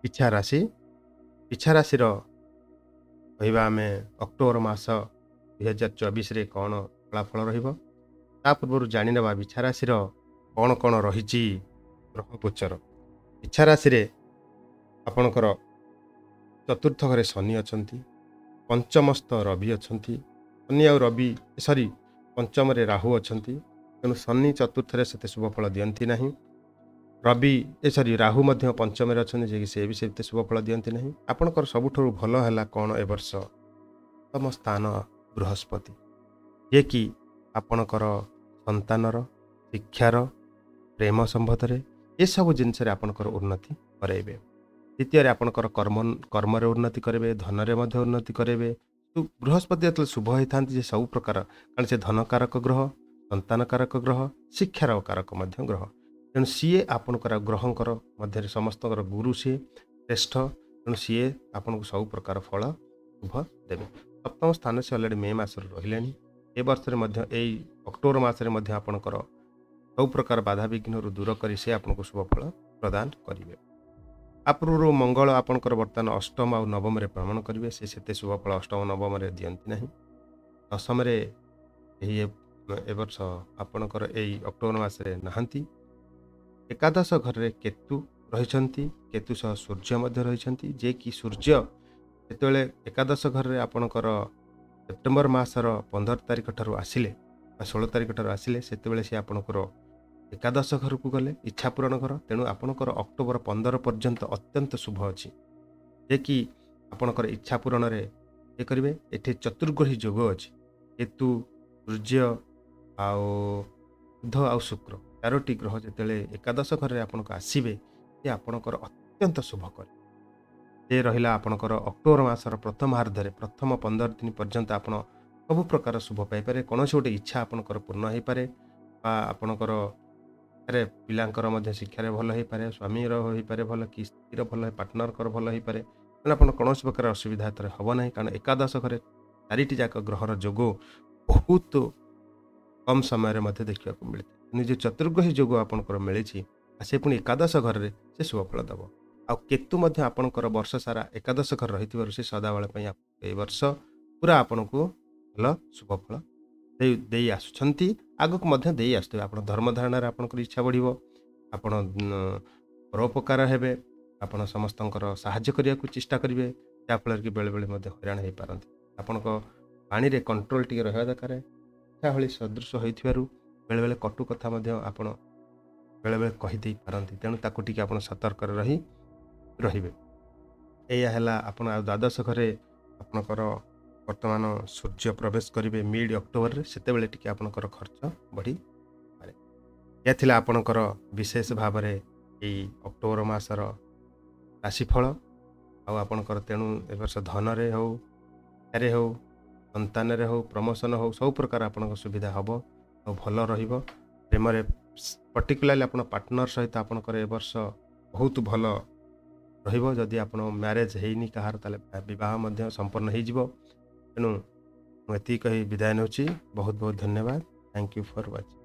ବିଛା ରାଶି। ବିଛା ରାଶିର କହିବା ଆମେ ଅକ୍ଟୋବର ମାସ 2024ରେ କ'ଣ ଫଳାଫଳ ରହିବ। ତା ପୂର୍ବରୁ ଜାଣିନେବା ବିଛା ରାଶିର କ'ଣ କ'ଣ ରହିଛି ଗ୍ରହ ଗୋଚର। ବିଛା ରାଶିରେ ଆପଣଙ୍କର ଚତୁର୍ଥ ଘରେ ଶନି ଅଛନ୍ତି, ପଞ୍ଚମସ୍ଥ ରବି ଅଛନ୍ତି। ଶନି ଆଉ ରବି ସରି ପଞ୍ଚମରେ ରାହୁ ଅଛନ୍ତି। ତେଣୁ ଶନି ଚତୁର୍ଥରେ ସେତେ ଶୁଭ ଫଳ ଦିଅନ୍ତି ନାହିଁ। ରବି ସରି ରାହୁ ମଧ୍ୟ ପଞ୍ଚମରେ ଅଛନ୍ତି, ଯିଏକି ସେ ବି ସେତେ ଶୁଭ ଫଳ ଦିଅନ୍ତି ନାହିଁ। ଆପଣଙ୍କର ସବୁଠାରୁ ଭଲ ହେଲା କ'ଣ ଏ ବର୍ଷ? ତମ ସ୍ଥାନ ବୃହସ୍ପତି, ଯିଏକି ଆପଣଙ୍କର ସନ୍ତାନର ଶିକ୍ଷାର ପ୍ରେମ ସମ୍ବନ୍ଧରେ ଏସବୁ ଜିନିଷରେ ଆପଣଙ୍କର ଉନ୍ନତି କରାଇବେ। ଦ୍ୱିତୀୟରେ ଆପଣଙ୍କର କର୍ମରେ ଉନ୍ନତି କରିବେ, ଧନରେ ମଧ୍ୟ ଉନ୍ନତି କରାଇବେ। ବୃହସ୍ପତି ଯେତେବେଳେ ଶୁଭ ହୋଇଥାନ୍ତି ଯେ ସବୁ ପ୍ରକାର, କାରଣ ସେ ଧନକାରକ ଗ୍ରହ, ସନ୍ତାନକାରକ ଗ୍ରହ, ଶିକ୍ଷାର କାରକ ମଧ୍ୟ ଗ୍ରହ। ତେଣୁ ସିଏ ଆପଣଙ୍କର ଗ୍ରହଙ୍କର ମଧ୍ୟରେ ସମସ୍ତଙ୍କର ଗୁରୁ, ସିଏ ଶ୍ରେଷ୍ଠ। ତେଣୁ ସିଏ ଆପଣଙ୍କୁ ସବୁ ପ୍ରକାର ଫଳ ଶୁଭ ଦେବେ। ସପ୍ତମ ସ୍ଥାନ ସେ ଅଲରେଡ଼ି ମେ ମାସରୁ ରହିଲେଣି। ଏ ବର୍ଷରେ ମଧ୍ୟ ଏଇ ଅକ୍ଟୋବର ମାସରେ ମଧ୍ୟ ଆପଣଙ୍କର ସବୁ ପ୍ରକାର ବାଧାବିଘ୍ନରୁ ଦୂର କରି ସେ ଆପଣଙ୍କୁ ଶୁଭ ଫଳ ପ୍ରଦାନ କରିବେ। ପୂର୍ବରୁ ମଙ୍ଗଳ ଆପଣଙ୍କର ବର୍ତ୍ତମାନ ଅଷ୍ଟମ ଆଉ ନବମରେ ଭ୍ରମଣ କରିବେ। ସେ ସେତେ ଶୁଭ ଫଳ ଅଷ୍ଟମ ନବମରେ ଦିଅନ୍ତି ନାହିଁ। ଦଶମରେ ଏହି ଏ ବର୍ଷ ଆପଣଙ୍କର ଏଇ ଅକ୍ଟୋବର ମାସରେ ନାହାନ୍ତି। ଏକାଦଶ ଘରରେ କେତୁ ରହିଛନ୍ତି, କେତୁ ସହ ସୂର୍ଯ୍ୟ ମଧ୍ୟ ରହିଛନ୍ତି। ଯିଏକି ସୂର୍ଯ୍ୟ ଯେତେବେଳେ ଏକାଦଶ ଘରରେ ଆପଣଙ୍କର ସେପ୍ଟେମ୍ବର ମାସର 15 ତାରିଖ ଠାରୁ ଆସିଲେ ବା 16 ତାରିଖ ଠାରୁ ଆସିଲେ, ସେତେବେଳେ ସେ ଆପଣଙ୍କର ଏକାଦଶ ଘରକୁ ଗଲେ, ଇଚ୍ଛା ପୂରଣ ଘର। ତେଣୁ ଆପଣଙ୍କର ଅକ୍ଟୋବର 15 ପର୍ଯ୍ୟନ୍ତ ଅତ୍ୟନ୍ତ ଶୁଭ ଅଛି, ଯେ କି ଆପଣଙ୍କର ଇଚ୍ଛା ପୂରଣରେ ଇଏ କରିବେ। ଏଠି ଚତୁର୍ଗ୍ରହୀ ଯୋଗ ଅଛି, କେତୁ, ସୂର୍ଯ୍ୟ ଆଉ ବୁଧ ଆଉ ଶୁକ୍ର, ଚାରୋଟି ଗ୍ରହ ଯେତେବେଳେ ଏକାଦଶ ଘରରେ ଆପଣଙ୍କୁ ଆସିବେ, ସେ ଆପଣଙ୍କର ଅତ୍ୟନ୍ତ ଶୁଭ କରେ। ସେ ରହିଲା ଆପଣଙ୍କର ଅକ୍ଟୋବର ମାସର ପ୍ରଥମାର୍ଦ୍ଧରେ ପ୍ରଥମ 15 ଦିନ ପର୍ଯ୍ୟନ୍ତ ଆପଣ ସବୁ ପ୍ରକାର ଶୁଭ ପାଇପାରେ। କୌଣସି ଗୋଟେ ଇଚ୍ଛା ଆପଣଙ୍କର ପୂର୍ଣ୍ଣ ହୋଇପାରେ, ବା ଆପଣଙ୍କର ପିଲାଙ୍କର ମଧ୍ୟ ଶିକ୍ଷାରେ ଭଲ ହୋଇପାରେ, ସ୍ୱାମୀର ହୋଇପାରେ ଭଲ, କି ସ୍ତ୍ରୀର ଭଲ, ପାର୍ଟନରଙ୍କର ଭଲ ହୋଇପାରେ। ତେଣୁ ଆପଣ କୌଣସି ପ୍ରକାର ଅସୁବିଧା ଏଥିରେ ହେବ ନାହିଁ, କାରଣ ଏକାଦଶ ଘରେ ଚାରିଟି ଯାକ ଗ୍ରହର ଯୋଗ ବହୁତ କମ୍ ସମୟରେ ମଧ୍ୟ ଦେଖିବାକୁ ମିଳିଥାଏ। ନିଜ ଚତୁର୍ଗ୍ରହୀ ଯୋଗ ଆପଣଙ୍କର ମିଳିଛି, ଆଉ ସେ ପୁଣି ଏକାଦଶ ଘରରେ ସେ ଶୁଭଫଳ ଦେବ। ଆଉ କେତୁ ମଧ୍ୟ ଆପଣଙ୍କର ବର୍ଷ ସାରା ଏକାଦଶ ଘରେ ରହିଥିବାରୁ ସେ ସଦାବେଳ ପାଇଁ ଏଇ ବର୍ଷ ପୁରା ଆପଣଙ୍କୁ ଭଲ ଶୁଭଫଳ ଦେଇ ଆସୁଛନ୍ତି, ଆଗକୁ ମଧ୍ୟ ଦେଇ ଆସୁଥିବେ। ଆପଣ ଧର୍ମଧାରଣାରେ ଆପଣଙ୍କର ଇଚ୍ଛା ବଢ଼ିବ, ଆପଣ ପରୋପକାର ହେବେ, ଆପଣ ସମସ୍ତଙ୍କର ସାହାଯ୍ୟ କରିବାକୁ ଚେଷ୍ଟା କରିବେ, ଯାହାଫଳରେ କି ବେଳେବେଳେ ମଧ୍ୟ ହଇରାଣ ହୋଇପାରନ୍ତି। ଆପଣଙ୍କ ପାଣିରେ କଣ୍ଟ୍ରୋଲ ଟିକେ ରହିବା ଦରକାର। ଇଚ୍ଛା ଭଳି ସଦୃଶ ହୋଇଥିବାରୁ ବେଳେବେଳେ କଟୁ କଥା ମଧ୍ୟ ଆପଣ ବେଳେବେଳେ କହିଦେଇ ପାରନ୍ତି, ତେଣୁ ତାକୁ ଟିକେ ଆପଣ ସତର୍କରେ ରହିବେ। ଏଇଆ ହେଲା ଆପଣ। ଆଉ ଦ୍ୱାଦଶ ଘରେ ଆପଣଙ୍କର ବର୍ତ୍ତମାନ ସୂର୍ଯ୍ୟ ପ୍ରବେଶ କରିବେ ମିଡ୍ ଅକ୍ଟୋବରରେ, ସେତେବେଳେ ଟିକେ ଆପଣଙ୍କର ଖର୍ଚ୍ଚ ବଢ଼ିପାରେ। ଏହା ଥିଲା ଆପଣଙ୍କର ବିଶେଷ ଭାବରେ ଏଇ ଅକ୍ଟୋବର ମାସର ରାଶିଫଳ। ଆଉ ଆପଣଙ୍କର ତେଣୁ ଏ ବର୍ଷ ଧନରେ ହେଉ, ଶିକ୍ଷାରେ ହେଉ, ସନ୍ତାନରେ ହେଉ, ପ୍ରମୋସନ୍ ହେଉ, ସବୁ ପ୍ରକାର ଆପଣଙ୍କ ସୁବିଧା ହେବ ଆଉ ଭଲ ରହିବ। ପ୍ରେମରେ ପର୍ଟିକୁଲାରଲି ଆପଣ ପାର୍ଟନର ସହିତ ଆପଣଙ୍କର ଏ ବର୍ଷ ବହୁତ ଭଲ ରହିବ। ଯଦି ଆପଣ ମ୍ୟାରେଜ୍ ହେଇନି କାହାର, ତାହେଲେ ବିବାହ ମଧ୍ୟ ସମ୍ପନ୍ନ ହେଇଯିବ। ତେଣୁ ମୁଁ ଏତିକି କହି ବିଦାୟ ନେଉଛି। ବହୁତ ବହୁତ ଧନ୍ୟବାଦ। Thank you for watching.